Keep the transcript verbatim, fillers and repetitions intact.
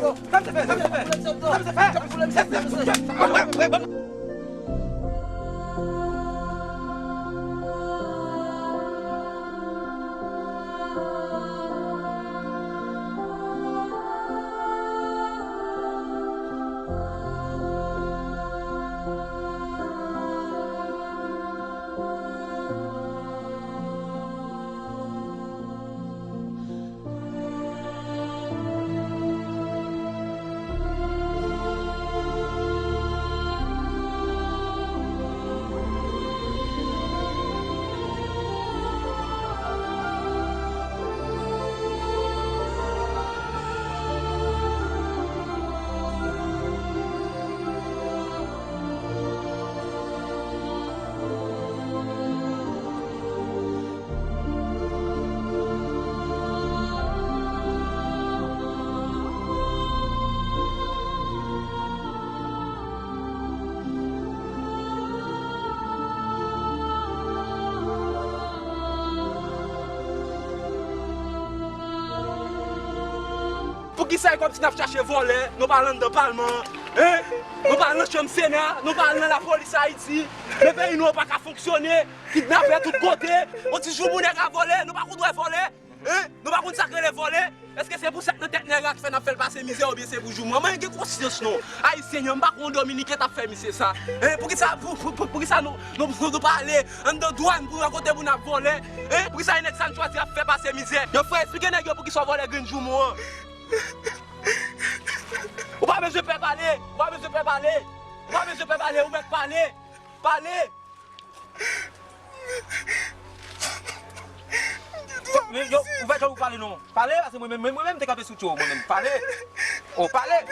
Sa misye fè? Sa misye fè? Sa misye fè? Poukisa e kòmsi n ap chache vòlè, nou pa al anndan palman an, en? Nou pa al nan chanm Sena, nou pa al nan lapolis Ayiti? Men peyi nou an pa ka fonksyone, kidnapè tout kote, yon ti jou moun nèg a vòlè, nou pa konn wè vòlè, en? Nou pa konn sa k rele vòlè? Èske se pou sa k nan tèt nèg la k fè n ap fè l pase mizè oubyen se pou jou moun? Mwen gen konsyans non. Ayisyen, m pa konn Dominiken t ap fè misye sa. En? Poukisa, pou, pou, pou, poukisa nou, nou, nou, nou pa ale anndan dwàn pou wè kote moun ap vòlè? En? Poukisa e nèg sa n chwazi ap fè pase mizè? Yo frè, eksplike nèg yo poukisa w vòlè grenn joumou an. Ou pa bezwen pè pale. Ou pa bezwen pè pale. Ou pa bezwen pè pale. Ou mèt pale. Pale. Men yo, ou fè jan ou pale non. Pale, paske mwen menm, mwen menm te kanpe sou tchow, mwen menm. Pale. Oh, pale.